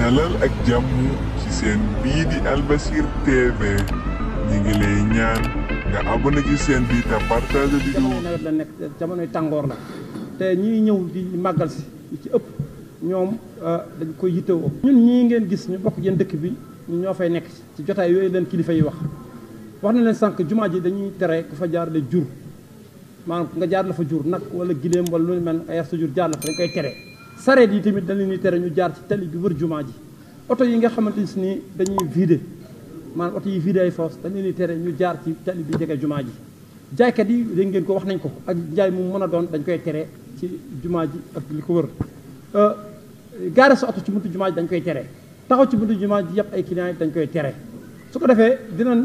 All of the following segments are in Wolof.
dalal ak jàmm ci seen bii di Albasir TV ñi ngi lay ñaan nga abonné ci seen bii te partage vidéo. jamono nawet la nekk jamonoy tàngoor la te ñi ñëw di màggal si ci ëpp ñoom dañ koy yittewoo. ñun ñii ngeen gis ñu bokk yéen dëkk bi ñoo fay nekk ci jotaay yooyu leen kilifa yi wax na leen sànq jumaa ji dañuy tere ku fa jaar le jur maanaam nga jaar la fa jur nag wala gileem wala lu mel ay sa jur jaar la fa dañ koy tere. sareet yi tamit dañ leen di tere ñu jaar ci tali bi wër jumaa ji oto yi nga xamante ni dañuy vidé maanaam oto yi vidé ay foos dañ leen di tere ñu jaar ci tali bi jege jumaa ji jaaykat yi dégg ngeen ko wax nañ ko ak jaay mu mën a doon dañ koy tere ci jumaa ji ak li ko wër gaare sa oto ci buntu jumaa ji dañ koy tere taxaw ci buntu jumaa ji yëpp ay clients yi dañ koy tere su ko defee dinañ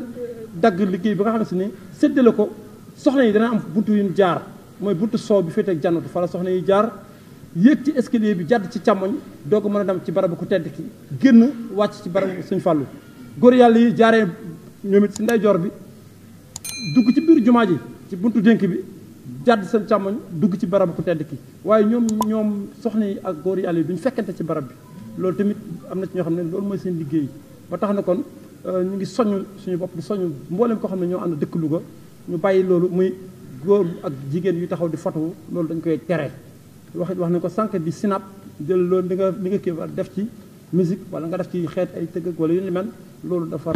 dagg liggéey bi nga xamante ni séddale ko soxna yi dana am buntu yu ñu jaar mooy buntu soow bi féete ak jannatu fa la soxna yi jaar yéeg ci escalier bi jàdd ci càmmoñ doo ko mën a dem ci barabu ku tedd ki génn wàcc ci barabu Sëñ Fallu góor yàlla yi jaaree ñoom it si ndeyjoor bi dugg ci biir jumaa ji ci buntu dénk bi jàdd seen càmmoñ dugg ci barabu ku tedd ki waaye ñoom soxna yi ak góor yàlla yi duñu fekkante ci barab bi loolu tamit am na ci ñoo xam ne loolu mooy seen liggéey ba tax na kon ñu ngi soññ suñu bopp di soññ mboolem ko xam ne ñoo ànd dëkk Louga ñu bàyyi loolu muy góor ak jigéen yu taxaw di fotowu loolu dañ koy tere wax nañ ko sànq di sinap jël loolu li nga kii def ci musique wala nga def ci xeet ay tëgg wala yu ni mel loolu dafa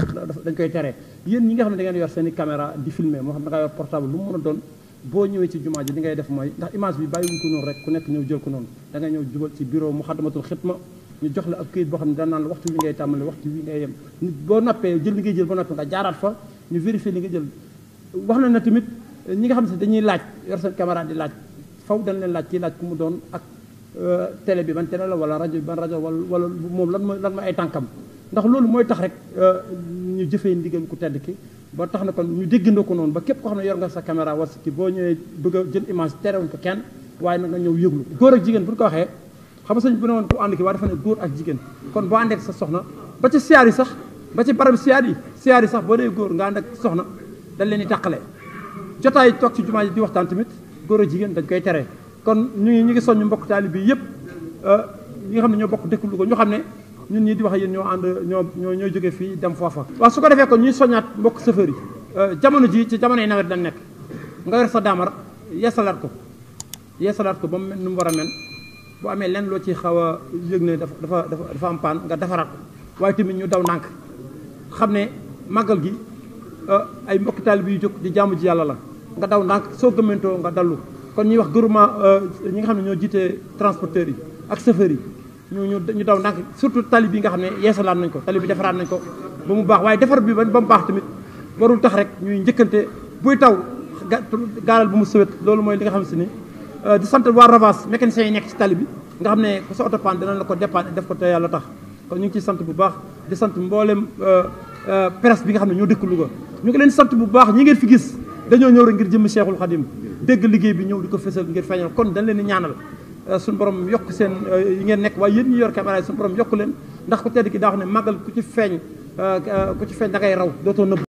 dañ koy tere yéen ñi nga xam ne da ngeen yor seen i caméra di filmer moo xam ne da ngaa yor portable lu mu mën a doon boo ñëwee ci jumaa ji li ngay def mooy ndax image bi bàyyiwuñ ko noonu rek ku nekk ñëw jël ko noonu da ngay ñëw jubal ci bureau Muxaddamatul Xidma ñu jox la ab këyit boo xam ne da naan la waxtu wi ngay tàmbali waxtu wi ngay yem nit boo noppee jël li ngay jël ba noppi nga jaaraat fa ñu vérifier li nga jël wax na tamit ñi nga xam ne dañuy laaj yor seen caméra di laaj faw dañ leen laaj kii laaj ku mu doon ak télé bi ban télé la wala rajo bi ban rajo wala moom lan mooy ay tànkam ndax loolu mooy tax rek ñu jëfee ndigal ku tedd ki ba tax na kon ñu déggandoo ko noonu ba képp koo xam ne yor nga sa caméra war sa kii boo ñëwee bëgg a jël image terewuñ ko kenn waaye nag nga ñëw yëglu góor ak jigéen bu ñu ko waxee xam nga sëñ bu ne woon ku ànd ki waa dafa ne góor ak jigéen kon boo àndee ak sa soxna ba ci siyaar yi sax ba ci barab siyaar yi sax boo dee góor nga ànd ak soxna dañ leen di tàqale jotaay toog ci jumaa ji di waxtaan tamit góor ak jigéen dañ koy tere kon ñu ngi soññ mbokk taalibe bi yëpp ñi nga xam ne ñoo bokk dëkk Louga ñu xam ne ñun ñii di wax yéen ñoo ànd ñoo jóge fii dem foofa waaw su ko defee kon ñuy soññaat mbokk chauffeur yi jamono ji ci jamonoy nawet lañ nekk nga yor sa daamar yeesalaat ko ba mu mel nu mu war a mel bu amee lenn loo ci xaw a yëg ne dafa am paan nga defaraat ko waaye tamit ñu daw ndànk xam ne màggal gi ay mbokk taalibe yu jóg di jaamu ji yàlla la nga daw ndànk soo gëmmentoo nga dallu kon ñuy wax groupement ñi nga xam ne ñoo jiite transporteurs yi ak chauffeurs yi ñu daw ndànk surtout tali bi nga xam ne yeesalaat nañ ko tali bi defaraat nañ ko ba mu baax waaye defar bi ba mu baax tamit warul tax rek ñuy njëkkante buy taw gaalal bu mu sëwét loolu mooy li nga xam si ni di sant waa Ravas mécaniciens yi nekk ci tali bi nga xam ne ku sa oto panne dinañ la ko dépanner def ko te yàlla tax kon ñu ngi ciy sant bu baax di sant mboolem presse bi nga xam ne ñoo dëkk Louga ñu ngi leen sant bu baax ñi ngeen fi gis dañoo ñëw rek ngir jëmm Cheikhul Khadim dégg liggéey bi ñëw di ko fësal ngir feeñal kon dañ leen di ñaanal suñu borom yokk seen yi ngeen nekk waaye yéen ñi yor caméra yi suñu borom yokk leen ndax ku tedd ki daa wax ne màggal ku ci feeñ da ngay raw dootoo nëbb